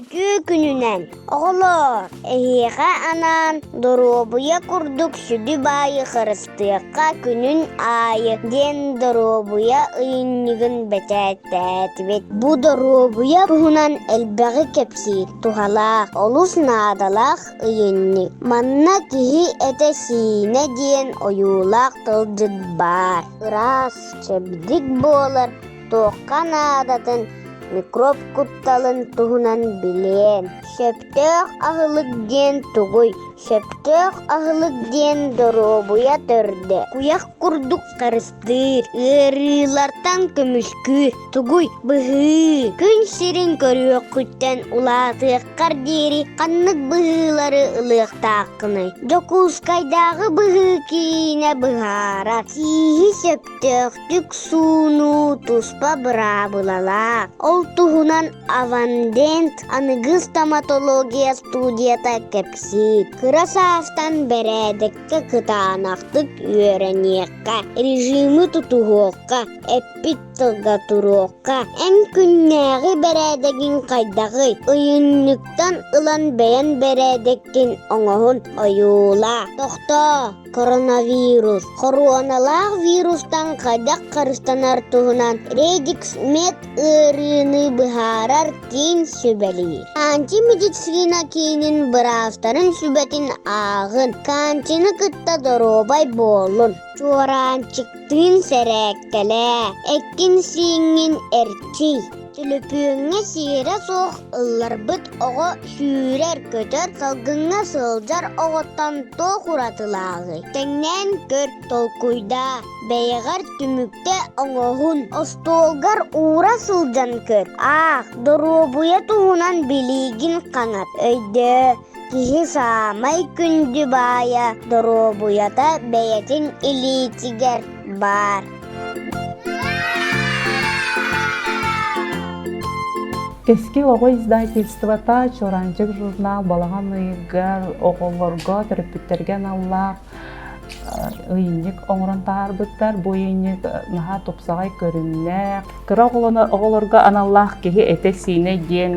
Үтүө күнүнэн, оҕолоор, эһиэхэ анаан доруобуйа курдук сүдү баайы харыстыахха күнүн аайы диэн доруобуйа ыйынньыгын бэчээттээтибит. Бу доруобуйа туһунан элбэҕи кэпсиир, туһалаах, олус наадалаах ыйынньык. Манна киһи этэ-сиинэ диэн ойуулаах тылдьыт баар. Ыраас, чэбдик буолар туохха наадатын, микроб кутталын туһунан билиэн. Сөптөөх аһылык диэн тугуй? Сөптөөх аһылык диэн доруобуйа төрдө. Куйах курдук харыстыыр, ыарыылартан көмүскүүр. Тугуй? Быһыы. Күн сирин көрүөххүттэн улаатыаххар диэри ханнык быһыылары ылыахтааххыный? Дьокуускайдааҕы быһыы киинэ быһаарар. Тииһи сөптөөхтүк суунуу туспа быраабылалаах. Ол туһунан Авандент аныгы стоматология студията кэпсиир. Кыра саастан бэрээдэккэ кытаанахтык үөрэниэххэ, режими тутуһуохха, эппит тылга туруохха. Эн күннээҕи бэрээдэгиҥ хайдаҕый? Ыйынньыктан ылан бэйэн бэрээдэккин оҥоһун ойуулаа. Тохтоо! Коронавирус хоруоналаах вирустан хайдах харыстанар туһунан Radix Med ыарыыны быһаарар киин сүбэлиир. Канчи медицина киинин быраастарын сүбэтин ааҕын, Канчины кытта доруобай буолун, Чуораанчыктыын сэрээккэлээ, эккин-сииҥҥин эрчий. Төлөпүөҥҥэ сиэрэ суох ылларбыт оҕо сүүрэр-көтөр, салгыҥҥа сылдьар оҕоттон туох уратылааҕый? Тэҥнээн көр, толкуйдаа, бэйэҕэр түмүктэ оҥоһун, остуолгар уура сылдьан көр, аах, доруобуйа туһунан билиигин хаҥат, өйдөө, киһи саамай күндү баайа доруобуйата бэйэтин илиитигэр баар. Кэскил оҕо издательствота Чуораанчык журнал балаҕан ыйыгар оҕолорго, төрөппүттэргэ аналлаах ыйынньык оҥорон таһаарбыттар. Бу ыйынньык наһаа тупсаҕай көрүҥнээх. Кыра оҕолорго аналлаах киһи этэ-сиинэ диэн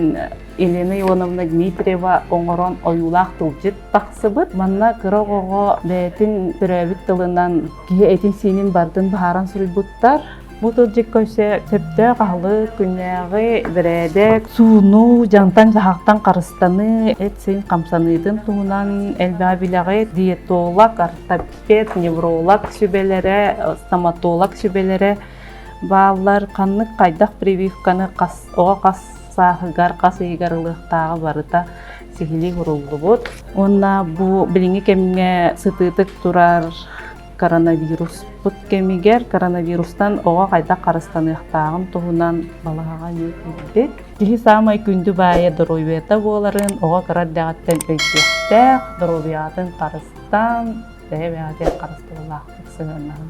Елена Ионовна Дмитриева оҥорон ойуулаах тылдьыт тахсыбыт. Манна кыра оҕоҕо бэйэтин төрөөбүт тылынан киһи этин-сиинин барытын быһааран суруйбуттар. Бу тылдьыкка өссө сөптөөх аһылык, күннээҕи бэрээдэк, суунуу, дьаҥтан-дьаһахтан харыстаныы, эт-сиин хамсаныытын туһунан элбэҕи билэҕит. Диетолог, ортопед, невролог сүбэлэрэ, стоматолог сүбэлэрэ бааллар. Ханнык хайдах прививканы хас оҕо хас сааһыгар, хас ыйыгар ылыахтааҕа барыта сиһилии суруллубут. Уонна бу билиҥҥи кэмҥэ сытыытык турар коронавируспут кэмигэр коронавирустан оҕо хайдах харыстаныахтааҕын туһунан балаһаҕа эмиэ киирбит. Киһи саамай күндү баайа доруобуйата буоларын оҕо кыра эрдэҕиттэн өйдүөхтээх, доруобуйатын харыстаан, бэйэ-бэйэҕитин харыстабыллаахтык сыһыаннаһын.